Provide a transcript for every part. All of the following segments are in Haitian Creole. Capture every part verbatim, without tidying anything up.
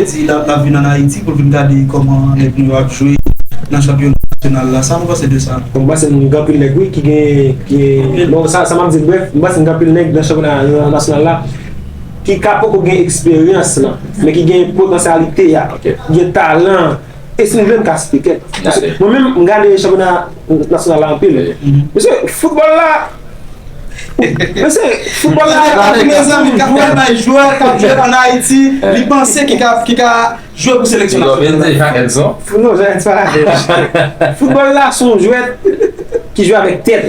Di l ap, l ap vin ann Ayiti pou l vin gade kòman nèg nou yo ap jwe nan chanpyona nasyonal la. Sa nou panse de sa? Bon, m panse n gen anpil nèg, wi, ki gen, ki gen, bon, sa, sa m ap di, brèf, m panse n gen anpil nèg nan chanpyona nasyonal la ki ka poko gen eksperyans lan, men ki gen potansyalite a, ki gen talan an. E si n vle, n ka site kèk. Mwen menm, m gade chanpyona nasyonal la anpil. Mesye, foutbòl la, mesye, foutbòl la, mezanmi, k ap fè bay jwè k ap jwe ann Ayiti, li panse ki ka, ki ka jwe pou seleksyon nasyonal. Non, Jean Edson. Foutbòl la, se yon jwèt ki jwe avèk tèt.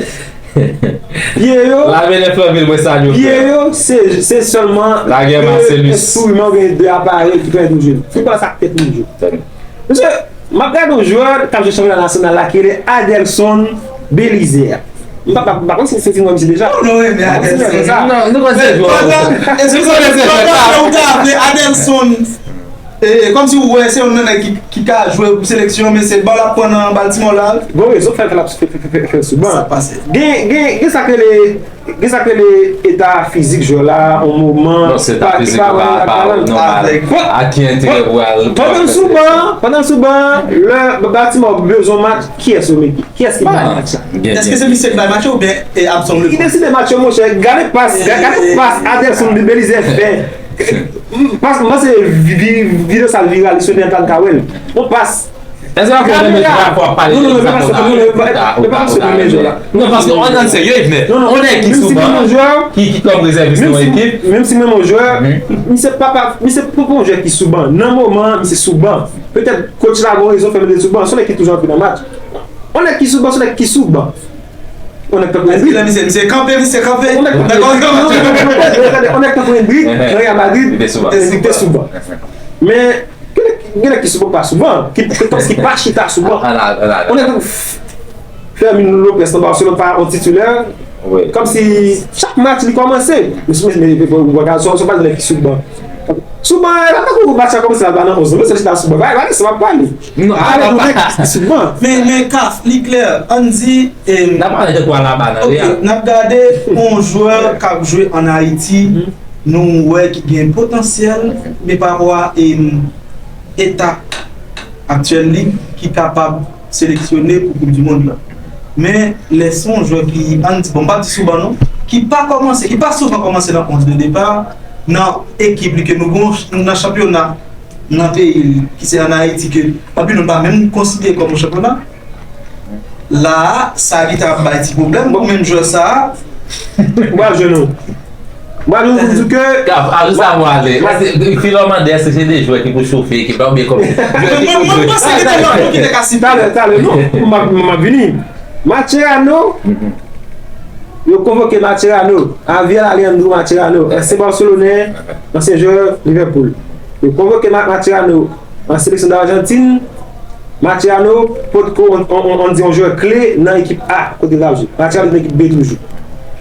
Pye yo, lave lè flanmil, mwen salye w, pye yo, se, se sèlman de enstriman oubyen de aparèy ki pèmèt yo jwe. Foutbòl la, se ak tèt moun jwe. Mesye, m ap gade yon jwè k ap jwe chanpyona nasyonal la ki rele Adelson Belizaire. M pa, pa, pa konn si, si, si nou wè misye deja. Non, non, men Adelson. Non, nou konn se jwè. Pandan, pandan ou te aple Adelson, e, kòmsi ou wè se yon nan nèg ki, ki ka jwe pou seleksyon, men se bal ap pran nan Baltimore la. Gon rezon fè, fè l ap fè, fè, fè, fè, fè l sou ban. Sa pase. Gen, gen, gen sa k rele Gen sa k rele eta fizik jwè la, yon moman. Non, se eta fizik pa, pa, pa, non, a ki enterè pou al. Pandan l sou ban, pandan l sou ban, lè Baltimore bezwen match, kiyès yo mete? Kiyès ki bay match la? Èske se misye ki bay match yo oubyen e Abson Lebon? Ki deside match yo, monchè. Gade pas, ga-, gade pas Adelson Belizaire fè. Pas, m panse vi-, vi-, videyo sa viral, li sou entènèt la, n ka wè l. Yon pas. Èske w ap fè menm jwè a pou w ap pale de sa konn avè l? Non, non, non, men pa se menm jwè la. Non, paske ann, ann serye, Yvenè. Non, non, yon nèg ki sou ban, ki, ki kòm rezèvis nan yon ekip. Menm si menm yon jwè, misye pa, pa, misye pa, pa yon jwè ki sou ban. Nan moman an, misye sou ban. Petèt, coach la gon rezon fè l mete l sou ban. Se yon nèg ki toujou antre nan match. Yon nèg ki sou ban, se yon nèg ki sou ban. Yon nèg tankou Endrick. Misye, misye kanpe, misye kanpe. Yon nèg tankou Endrick, nan Real Madrid, Endrick te sou ban. Men, Gen nèg, gen nèg ki sou ban pa sou ban, ki, ki, ki pa chita sou ban. Ann al, ann al. Yon nèg tankou F-, Fermin Lopez nan Barcelone pa yon titilè. Kòmsi chak match li kòmanse. Men, men, men, men, bon, bon, gade, se, se pa nèg ki sou ban. Sou ban, e pa tankou match la kòmanse, l al ba nan onz non. Mesye chita sou ban. Pa, pa, se pa pale. Non, ale pou nèg ki sou ban. Men, men, Kaf, li klè. Ann di, e, n ap pale de kwa laba nan, ok, n ap gade yon jwè k ap jwe ann Ayiti. Nou wè ki gen potansyèl, men pa rapò a, em, eta aktyèl li ki kapab seleksyone pou Koup di Mond la. Men, lè se yon jwè ki, ann di, bon, m p ap di sou ban non, ki pa kòmanse, ki pa souvan kòmanse nan onz de depa, nan ekip li ke nou gon nan chanpyona nan peyi l, ki se ann Ayiti, ke anpil moun pa menm konsidere kòm yon chanpyona. La a, sa ki ta ap bay ti pwoblèm pou menm jwè sa a. M pral jwenn ou. M pral jwenn ou pou di ke Kaf, a, jis avan w ale, èske, Filò mande, èske se de jwè ki pou chofe ekip la oubyen kòm jwè ki pou jwe? Mwen, mwen, mwen panse gen de lòt non ki te ka site. Talè, talè, non. M ap, m ap vini. Mascherano, yo konvoke Mascherano, Javier Alejandro Mascherano, ansyen Barcelonais, ansyen jwè Liverpool. Yo konvoke Ma-, Mascherano an seleksyon Dajantin, Mascherano potko on, on, on, on di yon jwè kle nan ekip A, kote l t ap jwe. Mascherano te nan ekip B toujou.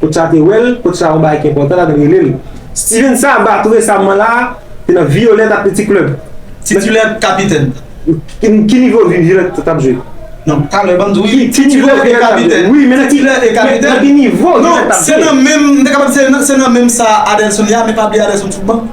Coach la te wè l, coach la wè yon bagay ki enpòtan ladan l, rele l. Steven Saba, tou resaman la, te nan Violet Athletic Club. Titilè, kapitèn. Ki, ki nivo Violet t ap jwe? Non, talè, ban m di w, wi, titilè e kapitèn. Wi, men nan ki, titilè e kapitèn. Nan ki nivo Violet t ap jwe? Non, se nan menm, m te kapab di se nan, se nan menm sa Adelson ye a, men pa bliye Adelson sou ban.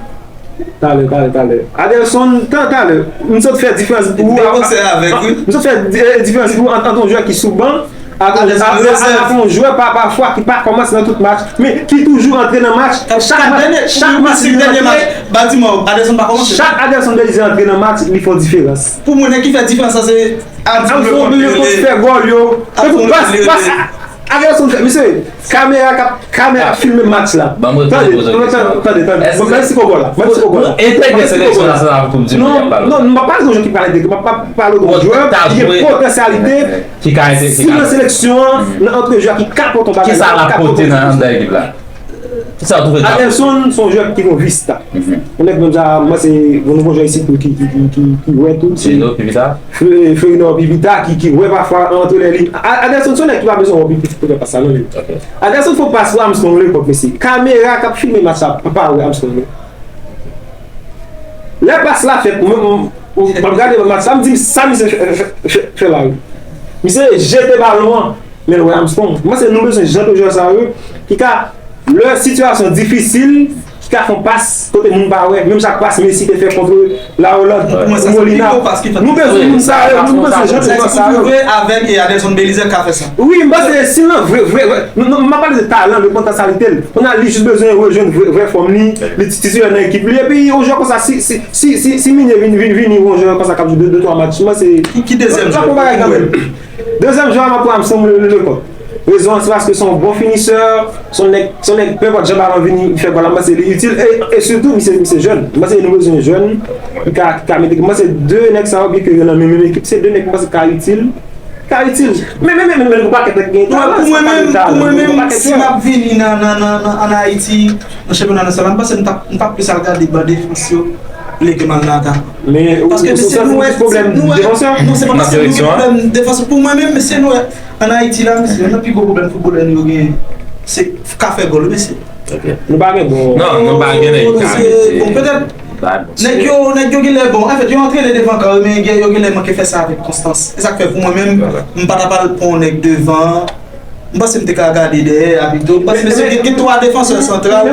Talè, talè, talè. Adelson, ta-, talè, m sot fè diferans pou ou. M sot fè di-, eh, diferans pou ou ant, ant yon jwè ki sou ban ak, ak, ak, ak yon jwè pa, pafwa ki pa kòmanse nan tout match, men ki toujou antre nan match. Chak match, chak match li antre, Baltimore, Adelson pa kòmanse. Chak Adelson Belizaire antre nan match, li fè yon diferans. Pou mwen, nèg ki fè diferans la, se Alphonse Belizaire konn fè gòl yo. Tankou pas, pas, Adelson fè, mesye, kamera k ap, kamera ap filme match la. Tande, tande, tande, tande. Bon, mèsi pou gòl la. Mèsi pou gòl la. Entegre seleksyon nasyonal pou Koup di Mond, y ap pale. Non, non, m pa pale de jwè ki pral entegre. M pa pale de jwè ki gen potansyalite. Ki ka entegre, ki ka. Si nan seleksyon an, nan antre jwè ki ka pote yon bagay, ki ka pote yon bagay. Kisa l ap pote nan, anndan ekip la? Kisa w twouve l ka pote? Adelson se yon jwè ki gen yon vista. Yon nèg menm sa, mwen se, nou gon jwè isit tou ki, ki, ki, ki, ki wè tou. Firino Pivita? Fe-, Ferino Pivita ki, ki wè pafwa antre nan liy. A-, Adelson se yon nèg ki pa bezwen wè plis pou fè pas la non, men. Ok. Adelson fè yon pas pou Armstrong Lecoq, mesye. Kamera k ap filme match la pa, pa wè Armstrong non. Lè pas la fèt, mwen, mwen, mwen, m ap gade match la, m di sa misye fè, fè, fè, fè la, wi. Misye jete balon an. Men l wè Armstrong. Mwen panse nou bezwen jan de jwè sa yo ki ka, lè sitiyasyon difisil, ka fè yon pas kote moun pa wè, menm jan pas Messi te fè kont la Hollande, Pou mwen, sa se Molina. pi gwo pas ki fèt. Nou bezwen moun sa yo, nou bezwen jan de jwè sa yo. Avèk e Adelson Belizaire ka fè sa. Wi, m panse si l nan vre, vre, vre, nou, nou, m ap pale de talan, de potansyalite l. Kounye a li jis bezwen rejwenn vre, vre fòm li, li ti titulè nan ekip li. Epi yon jwè konsa, si, si, si, si, si Meunier vin, vin, vin yon jwè konsa k ap jwe de, de twa match, m panse Ki, ki dezyèm l ap jwè? fè yon bagay kanmenm. Dezyèm jwè a, m ap pran Armstrong le, le, le kont. Rezon an, se paske se yon bon finisè, se yon nèg, se yon nèg, penpòt jan balon vini, li fè gòl la, m panse li itil. E, e sitou, misye, misye jèn. M panse nou bezwen jèn, ki ka, ki ka mete, m panse de nèg sa yo, byen ke yo nan menm, menm ekip, se de nèg m panse ki ka itil. Ka itil. Men, men, men, men, men, yon pakèt nèg gen talan, Pou mwen menm, pou mwen menm, si m ap ap vini nan, nan, nan, nan, an Ayiti, nan chanpyona nasyonal, m panse m t ap, m t ap plis al gade ban defans yo, lè ke m al nan ata. Men, Paske mesye, nou wè, pwoblèm nou wè, defansè. Non, se pa paske nou gen Direksyon, pwoblèm defansè. Pou mwen menm, mesye, nou wè, an Ayiti la, mesye, youn nan pi gwo pwoblèm foutbolè nou yo genyen, se ka fè gòl, mesye. Nou pa gen bon. Non, nou pa gen nèg Bon, petèt, nèg yo, nèg yo genlè bon. Anfèt, yo antrene devan kan yo, men yo genlè manke fè sa avèk konstans. Se sa k fè pou mwen menm, m pa t ap al pran yon nèg devan. M panse m te ka gade dèyè a pito. M panse mesye gen, gen twa defansè santral.